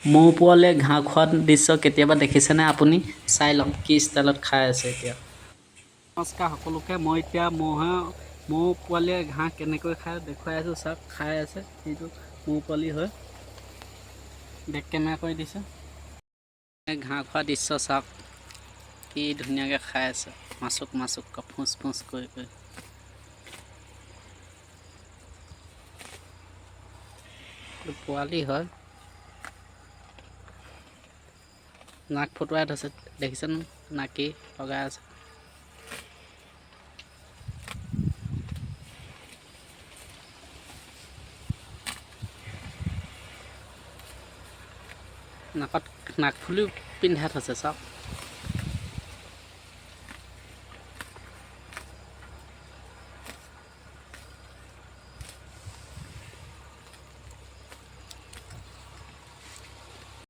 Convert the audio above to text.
মৌ পোৱালিয়ে ঘাঁহ খোৱা দৃশ্য কেতিয়াবা দেখিছেনে আপুনি? চাই লওক কি ষ্টাইলত খাই আছে এতিয়া। নমস্কাৰ সকলোকে, মই এতিয়া মৌ পোৱালিয়ে ঘাঁহ কেনেকৈ খায় দেখুৱাই আছোঁ। চাওক, খাই আছে। সেইটো মৌ পোৱালি হয়। বেক কেমেৰা কৰি দিছে। ঘাঁহ খোৱা দৃশ্য চাওক, কি ধুনীয়াকৈ খাই আছে, মাচুক মাচুক ফুচ ফুচ কৰি কৰি। পোৱালি হয়, নাক ফুটুৱাই থৈছে, দেখিছেনে? নাকি লগাই আছে। নাকত নাকফুলিও পিন্ধাই থৈছে, চাওক।